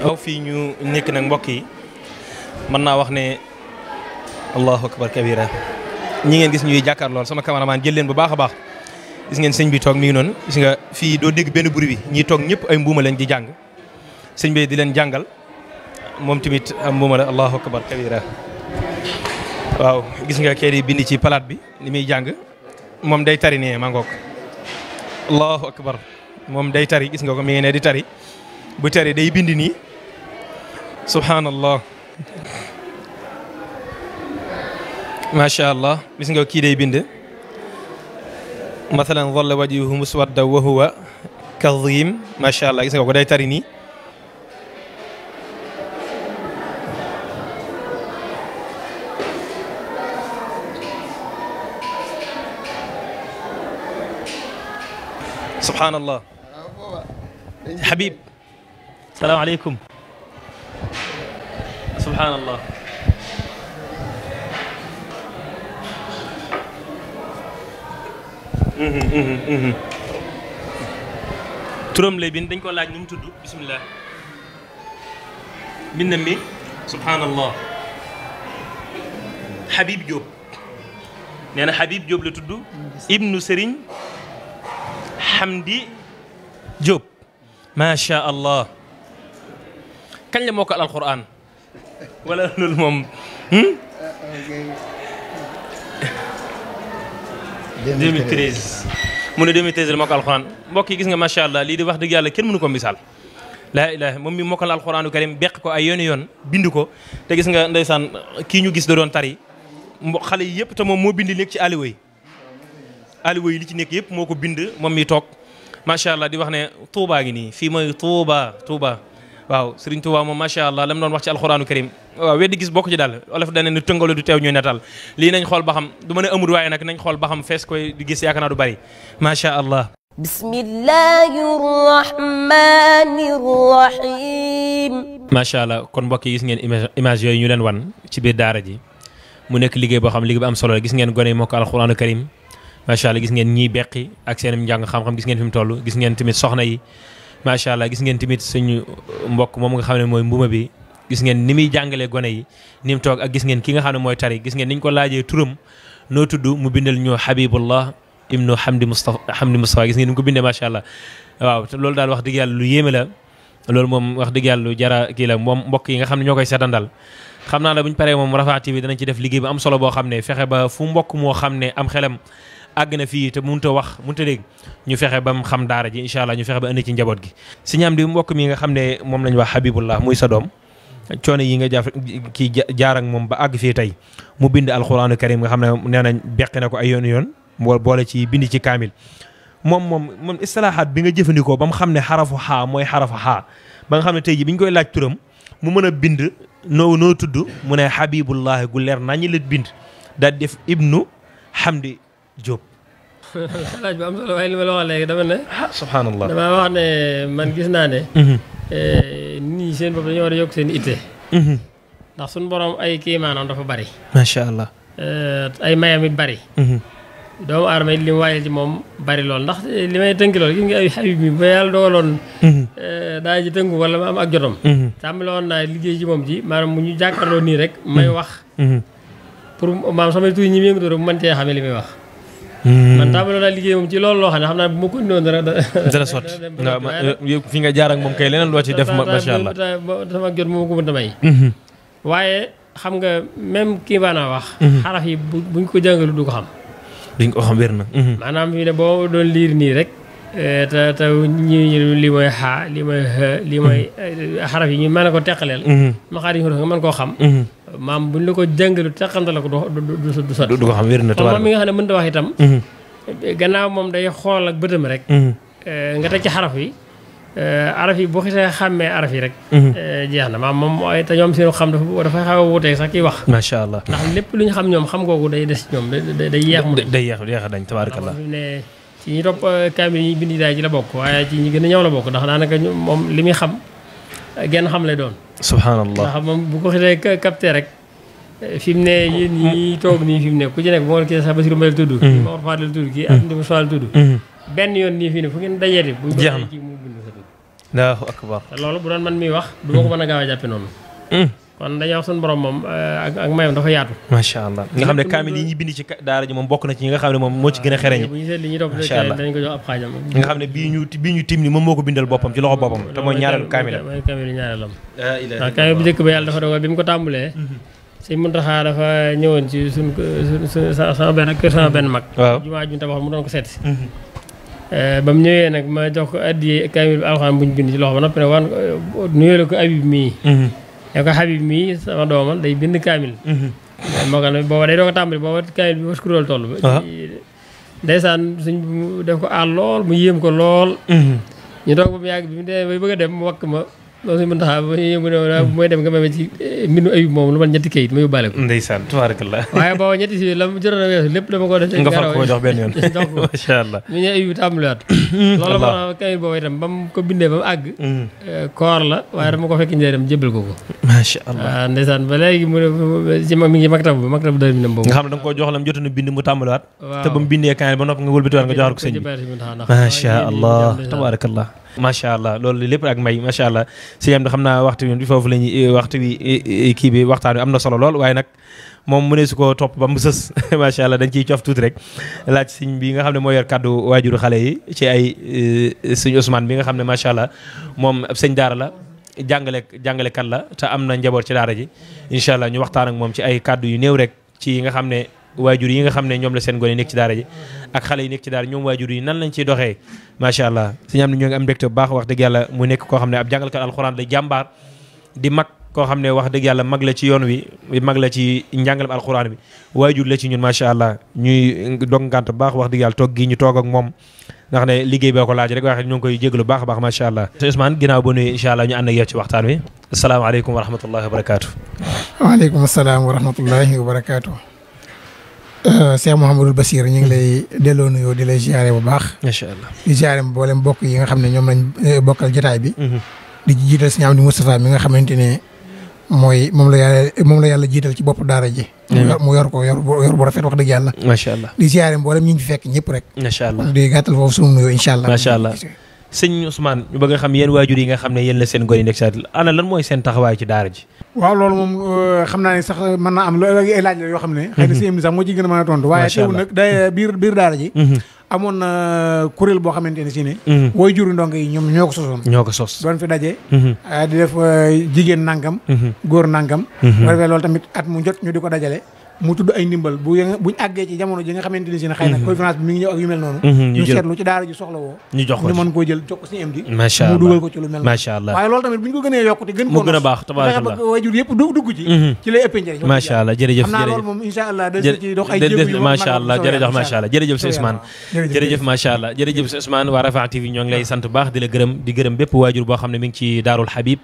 aw fii ñu nekk nag mbokk yi mën naa wax ne allahu akbar kabira ñi ngeen gis ñuy jàkkaar lool sama cameraman jël leen bu baax a baax gis ngeen sëñ bi toog mi ngi noonu gis nga fii doo dégg benn bruit bi ñiy toog ñëpp ay mbuuma lañ di jàng sëñ bi di leen jàngal moom tamit am mbuuma la allahu akbar kabira waaw gis nga kee di bind ci palaat bi li muy jàng moom day tari ne maa ngoog allahu akbar moom day tari gis nga ko mi ngi ne di tari bu tari day bind nii subhanallah macha allah gis nga kii day bind mathalan dhalla wajhuhu muswadda wa huwa kadhim macha allah gis nga ko day tari nii subhanallah Habib salaamaaleykum subhanallah turam lay bind dañ ko laaj nu mu tudd bismillah bindam mi subhanallah Habib Diop nee na Habib Diop la tudd ibnu Serigne Hamdi Diop macha allah kañ la mokkal alquran wala loolu moom 2013 mu ne 2013 la mokkal alquran mbokk yi gis nga macha allah lii di wax dëgg yàlla kenn mënu ko misaal laa ilaha moom mi mokkal alquranu karim beq ko ay yoon bind ko te gis nga ndeysaan kii ñu gis da doon tari xale yi yëpp te moom moo bind nekk ci aliwa yi li ci nekk yëpp moo ko bind moom mi toog macha allah di wax ne Touba gi nii fii mooy Touba waaw Serigne Touba moom macha allah lam doon wax ci alxuraanu karim waaw weddi gis bokk ci daal olof dane ne tëngalo du teew ñuy netal lii nañ xool ba xam du mën a amul waaye nag nañ xool ba xam fees koy di gis yaakaar naa du bari macha allah. bismillahi rahmani rahim. macha allah kon mbokk yi gis ngeen image yooyu ñu leen wan ci biir daara ji mu nekk liggéey boo xam liggéey bu am solo la gis ngeen gone yi moo ko alxuraanu karim macha allah gis ngeen ñiy beqi ak seen njàng xam-xam gis ngeen fi mu toll gis ngeen tamit soxna yi macha allah gis ngeen tamit suñu mbokk moom nga xam ne mooy mbuma bi gis ngeen ni muy jàngalee gone yi ni mu toog ak gis ngeen ki nga xam ne mooy tari gis ngeen niñ ko laajee turam noo tudd mu bindal ñu Habibullah ibnu Hamdi Mustafa gis ngeen ni mu ko bindee macha allah waaw te loolu daal wax dëgg yàlla lu yéeme la loolu moom wax dëgg yàlla lu jara kii la moom mbokk yi nga xam ne ñoo koy seetandal xam naa la buñ paree moom Rafah TV danañ ci def liggéey bu am solo boo xam ne fexe ba fu mbokk moo xam ne am xelam àgg na fii te mënut a wax mënut a dégg ñu fexe ba mu xam daara ji incha allah ñu fexe ba indi ci njaboot gi. si ñaam di mbokk mi nga xam ne moom lañ wax Habibullah muy sa doom coono yi nga kii jaar ak moom ba àgg fii tey mu bind alxuraanu karim nga xam ne nee nañ beqi na ko ay yoon boole ci bind ci kaamil moom istilaahaat bi nga jëfandikoo ba mu xam ne xarafu xaa mooy xarafu xaa ba nga xam ne tey ji bi ñu koy laaj turam mu mën a bind noo tudd mu ne Habibullah gu leer nañu la bind daal def ibnu Hamdi Diop. laaj bu am solo waaye li ma la wax léegi dama ne. subhanallah dama wax ne man gis naa ne. nit ñi seen bopp dañoo war a yokk seen itte. ndax suñu borom ay kii maanaam dafa bari. macha allah. ay mayam it bari. doomu aadama it li mu waayal ci moom bari lool ndax li may tënki lool gis nga ay Habib mi ba yàlla dogaloon. daa ji tënku wala ma am ak jotom. tàmbale woon naa liggéey ci moom ji maanaam mu ñu jàkkaarloo nii rek. may wax. pour maanaam samay tuuti ñi mu yëngatu rek bu mën cee xamee li muy wax. man tàmbaloon naa liggéey moom ci loolu loo xam ne xam naa bu ma ko indiwoon dara sotti fi nga jaar ak moom kay leneen loo ci def macha allah sama jot moom ko mën a may waaye xam nga même kii baanaa wax xaraf yi buñ ko jàngalu du ko xam duñ ko xam wér na maanaam fii ne boo doon liir nii rek te ñu lii mooy xaa lii mooy xë lii mooy xaraf yi ñu mën a ko teqaleel ma xaar yi nga mën koo xam maam buñ la ko jàngalu teqante la ko du sotti du ko xam wér na moom mi nga xam ne mënta wax itam gannaaw moom day xool ak bëtam rek nga teg ci xaraf yi araf yi boo xisee xàmmee araf yi rek jeex na maam moom te ñoom seen xam dafay xaw a wuteeg sax kiy wax macha allah ndax lépp lu ñu xam ñoom xam googu day des ñoom day yeex mu day yeex dañ tabarakallah ne ci ñi topp kaamil yi bindi daay ci la bokk waaye ci ñi gën a ñëw la bokk ndax daanaka moom li muy xam genn xam lay doon subhanallah ndax moom bu ko xisee capté rek fi mu ne yéen ñi toog nii fi mu ne ku ci nekk bu ma kii sax Basiru Mbay la tudd kii Mor Fadel la tudd kii ak Ndima Sow la tudd benn yoon nii fii ne fu ngeen dajeeti bu jeex na kii mu bind sa tudd Allahu akbar. te loolu bu doon man miy wax du ma ko mën a gaaw a jàppe noonu kon dañuy wax suñu borom moom ak mayam dafa yaatu. macha allah nga xam ne kaamil yi ñuy bind ci daara ji moom bokk na ci ñi nga xam ne moom moo ci gën a xereñ. bu ñu seet li ñuy topp dañ ko jox ab xaajam. nga xam ne bii ñu tim ni moom moo ko bindal boppam ci loxo boppam te mooy ñaareelu kaamilam. mooy kaamilu ñaareelam. ndax kaamil bu njëkk ba yàlla dafa dogal bi mu ko tàmbalee. Sëñ Muntaxa dafa ñëwoon ci suñ sama benn mag. waaw jumaa ju ñu tabaxoon mu doon ko seet si. ba mu ñëwee nag ma jox ko addi kaamil bi alxuraan bu ñu bind ci loxo ba noppi nag wan nuyoo la ko Habib mii. ne ko Habib mii sama doomal day bind kaamil. moo xam ne booba day doo ko tàmbali booba kaamil bi was kuréel toll ba. ndeysaan suñ def ko aal lool mu yéem ko lool. ñu toog ba mu yàgg bi mu dee bay bëgg a dem mu wakk ma. loolu suñu mën taxaw ba yëngu ne mooy dem nga may ci mbindu Ayib moom lu man ñetti kayit ma yóbbaale ko. ndeysaan tabarakallah. waaye booba ñetti si la mu jotoon a weesu lépp dama ko def. nga far koo jox benn yoon jox ko macha allah. ñu ñëw Ayib tàmbaliwaat. loolu moo tax kayit boobu itam ba mu ko bindee ba mu àgg. koor la waaye dama ko fekk njëriñam jébbal ko ko. macha allah waaw ndeysaan ba léegi mu ne ci mi ngi maktab dër mi nam boobu. nga xam ne da nga koo jox lam jotoon a bind mu tàmbaliwaat. waaw te ba mu bindee kaay ba noppi nga wëlbatiwaat nga joxaat ko sëñ bi. macha allah tabarakallah. macha allah loolu lépp ak may macha allah si yam da xam naa waxtu bi foofu la ñuy waxtu bi kii bi waxtaan wi am na solo lool waaye nag moom mu ne su ko topp ba mu sës macha allah dañ ciy cof tuuti rek laaj sëñ bi nga xam ne moo yor kàddu waajuru xale yi ci ay sëñ Ousmane bi nga xam ne macha allah moom ab sëñ daara la jàngalekat la te am na njaboot ci daara ji incha allah ñu waxtaan ak moom ci ay kàddu yu néew rek ci yi nga xam ne waajur yi nga xam ne ñoom la seen gone nekk ci daara ji ak xale yi nekk ci daara ñoom waajur yi nan lañ ciy doxee macha allah suñu am ne ñoo ngi am mbégte bu baax wax dëgg yàlla mu nekk koo xam ne ab jàngalkat alxuraan la jàmbaar di mag koo xam ne wax dëgg yàlla mag la ci yoon wi mag la ci njàngalam alxuraan bi waajur la ci ñun macha allah ñuy dog ngànt bu baax wax dëgg yàlla toog gi ñu toog ak moom ndax ne liggéey boo ko laaj rek wax ñu ngi koy jégalu baax a baax macha allah. Ousmane ginnaaw ba nuyu incha allah ñu ànd ak yow ci waxtaan wi asalaamaaleykum wa rahmatullahi wa barakaatu. waaleykum salaam wa rahmatullahi wa barakaatu. Cheikh Mouhamadul Bachir ñu ngi lay delloo nuyoo di lay ziare bu baax. macha allah di ziare mboolem mbokk yi nga xam ne ñoom lañ bokkal jotaay bi. di jiital si ñaam di Moustapha mi nga xamante ne mooy moom la yàlla jiital ci bopp daara ji. mu yor bu rafet wax dëgg yàlla. macha allah di ziare mboolem ñu ngi fi fekk ñëpp rek. macha allah di gàttal foofu sunu nuyoo incha allah. macha allah sëñ Ousmane ñu bëgg a xam yéen waajur yi nga xam ne yéen la seen gone yi nekk saa ana lan mooy seen taxawaay ci daara ji. waaw loolu moom xam naa ne sax mën naa am ay laaj la yoo xam ne. xëy na si sax moo ci gën a mën a tontu. waaye teewul nag day biir daara ji. amoon na kuréel boo xamante ne si ne. wooy juru ndongo yi ñoom ñoo ko sosoon. ñoo ko sos doon fi daje. di def jigéen nangam. góor nangam. bu defee loolu tamit at mu jot ñu di ko dajale. mu tudd ay ndimbal buñ àggee ci jamono ji nga xamante ni si ne xëy na conférence bi mi ngi ñëw ak yu mel noonu. ñu seetlu ci daara ji soxla woo. ñu jox ko ñu mën koo jël jox ko suñu am di. macha allah mu dugal ko ci lu mel noonu. macha allah waaye loolu tamit bu ñu ko gënee yokkute gën mu gën a baax tabaarakallah waajur yëpp dugg ci. ci lay ëppee njëriñ. macha allah jërëjëf xam naa loolu moom incha allah dañ ci dox ay jéego yu macha allah jërëjëf macha allah jërëjëf si Ousmane jërëjëf macha allah jërëjëf si Ousmane waa Rafah TV ñoo ngi lay sant bu baax di la gërëm di gërëm bépp waajur boo xam ne mi ngi ci Daarul Habib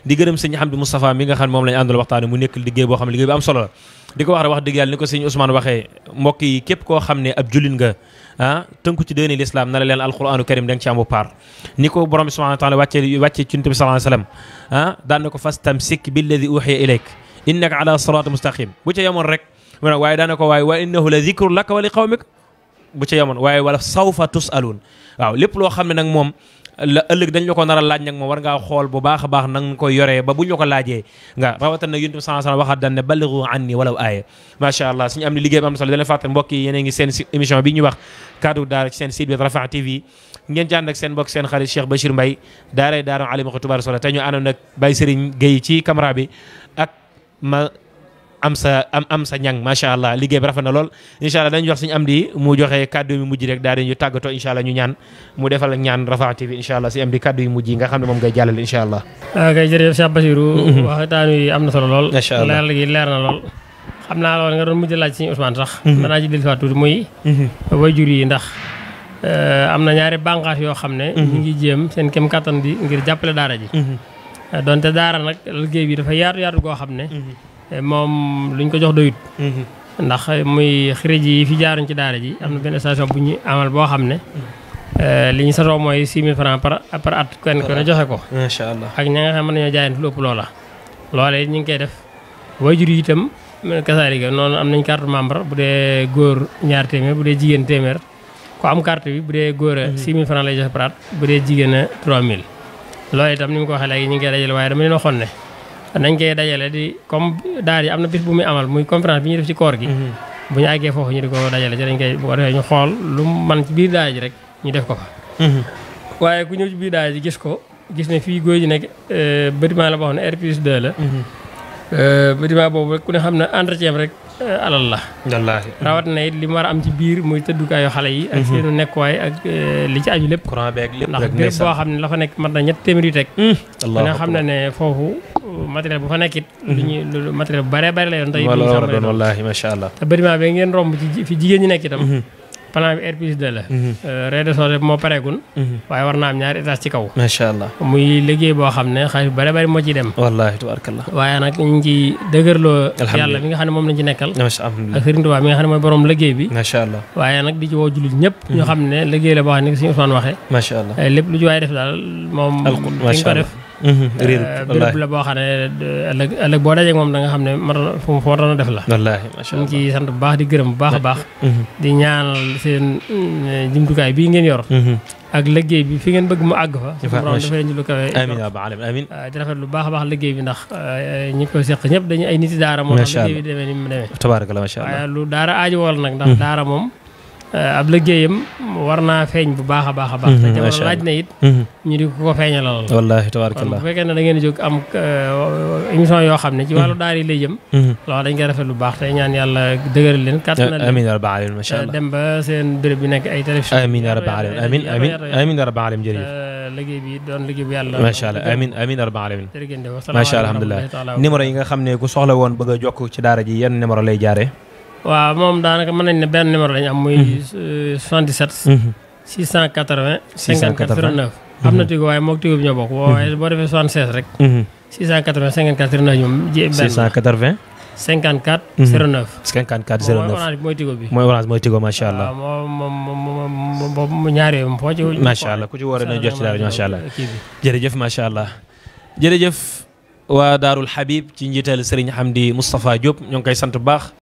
di gërëm sëñ Hamdi Moustapha mi nga xam ne moom lañu àndal waxtaane mu nekk liggéey boo xam ne liggéey bu am solo la di ko wax dëgg yàlla ni ko sëñ Ousmane waxee mbokk yi képp koo xam ne ab jullit nga tënku ci diine l'islam na la leen alquranu karim da nga ci amu paar ni ko borom bi subhanahu wa taala wàcce ci Yonent bi sallallahu alayhi wasallam daan na ko fastamsik billadi uhiya ilayk innaka ala siraatin mustaqim bu ca yemoon rek waaye daan na ko waaye wa innahu la dhikru laka wa li qawmik bu ca yemoon waaye wala sawfa tusaluun waaw lépp loo xam ne nag moom la ëllëg dañ la ko nar a laaj nag moom war ngaa xool bu baax a baax nag nga koy yoree ba bu ñu ko laajee nga rawatan nag Yonent bi sallallahu alayhi wasallam waxaat daan ne ballighu anni walaw aaya macha allah suñu am ni liggéey bi am solo da leen fàttali mbokk yi yéen a ngi seen émission bi ñuy wax kaddu daara ci seen site bi Rafah TV ngeen ci ànd ak seen mbokk seen xarit Cheikh Bachir Mbaye daara alimatu tubaar solo te ñu àndoon ak Baye Serigne Gueye ci caméra bi ak ma am sa ñang macha allah liggéey bi rafet na lool incha allah dañu jox suñu am di mu joxe kaddu yu mujj rek daal di ñu tàggatoo incha allah ñu ñaan mu defal ak ñaan Rafah TV incha allah si am di kaddu yu mujj yi nga xam ne moom ngay jàllale incha allah. ok jërëjëf Cheikh Bachirou waxtaan wi am na solo lool. macha allah leer gi leer na lool. xam naa loolu nga doon mujj laaj suñu Ousmane sax. danaa ci dellusiwaat tuuti muy. waajur yi ndax am na ñaari bànqaas yoo xam ne. ñu ngi jéem seen kem kattan di ngir jàppale daara ji. donte daara nag liggéey bi dafa yaatu goo xam ne. moom luñ ko jox doyut ndax muy xirij yi fi jaaruñ ci daara ji am na benn station bu ñu amal boo xam ne li ñu satoo mooy 6 000 francs par at kenn ko ne joxe ko macha allah ak ña nga xam mën nañoo jaayante lu ëpp loola loolee ñu ngi koy def waajur yi itam kasaalika noonu am nañ carte membre bu dee góor 2 téeméer bu dee jigéen téeméer ko am carte bi bu dee góor a 6 000 francs lay joxe par at bu dee jigéen a 3 000 loolu itam ni mu ko waxee léegi ñu ngi koy dajale waaye dama leen waxoon ne nañ koy dajale di comme daara yi am na bis bu muy amal muy conférence bi ñuy def ci koor gi bu ñu àggee foofu ñu di ko dajale ci dañ koy bu ko defee ñu xool lu man ci biir daara ji rek ñu def ko fa waaye ku ñëw ci biir daara ji gis ne fii góor ji nekk bâtiment la boo xam ne R+2 la bâtiment boobu rek ku ne xam ne entretien rek alal la wallaahi rawat na it li mu war a am ci biir muy tëddukaayu xale yi ak seenu nekkuwaay ak li ci aju lépp courant beeg lépp ndax béréb boo xam ne la fa nekk mat na 3 téeméeri teg ku ne xam na ne foofu matériel bu fa nekkit lu matériel bu bare bare la yoon tey wala war a doon wallaahi macha allah te bâtiment bi ngeen romb ci fi jigéen ñi nekk itam plan bi R+2 la rez-de-chaussée moo pareegul waaye war naa am 2 étages ci kaw macha allah muy liggéey boo xam ne xaalis bu bare bari moo ciy dem wallaahi tabarakallah waaye nag ñu ngi ci dëgërloo yàlla mi nga xam ne moom lañ ci nekkal ak Sëriñ Tuubaa mi nga xam ne mooy borom liggéey bi macha allah waaye nag di ci woo jullit ñëpp ñu xam ne liggéey la boo xam ne suñu Ousmane waxee macha allah lépp lu ci waaye def daal moom fi nga ko def béréb la boo xam ne ëllëg boo dajee moom da nga xam ne fu mu waroon a def la wallaahi macha allah ñu ngi ciy sant bu baax di gërëm bu baax a baax di ñaanal seen jumtukaay bii ngeen yor ak liggéey bi fi ngeen bëgg mu àgg fa su borom dafa leen ci lu kawe amiin yaa rabbal aalamiin di rafet lu baax a baax liggéey bi ndax ñi ko seq ñëpp dañu ay nit yi daara moo tax liggéey bi demee ni mu demee tabaarakallah macha allah waaye lu daara aajo wool nag ndax daara moom ab liggéeyam war naa feeñ bu baax a baax a baax te jamono laaj na it ñu di ko feeñalal wallaahi tabaarakallah bu fekkee ne da ngeen jóg am émission yoo xam ne ci wàllu daara yi lay jëm loolu dañ koy rafet lu baax te ñaan yàlla dëgëral leen kàttanal leen amiin yaa rabbal aalamiin macha allah dem ba seen béréb bi nekk ay télévision amiin yaa rabbal aalamiin amiin yaa rabbal aalamiin jërëjëf liggéey bi doon liggéey bu yàlla macha allah amiin yaa rabbal aalamiin jërëjëf macha allah alhamdulilah numéro yi nga xam ne ku soxla woon bëgg a jokk ci daara ji yan numéro lay jaaree waaw moom daanaka mën nañ ne benn numéro lañu am muy 77 680 54 09 am na tigo waaye moog tigo bi ñoo bokk waaye boo defee 76 rek 680 54 09 ñoom ji benn 680 54 09 54 09 orange mooy tigo bi mooy orange mooy tigo macha allah waaw moom ñaar yooyu moom foo ci macha allah ku ci war a jot ci daara macha allah jërëjëf macha allah jërëjëf waa Daarul Habib ci njiital Serigne Hamdi Moustapha Diop ñoo ngi koy sant bu baax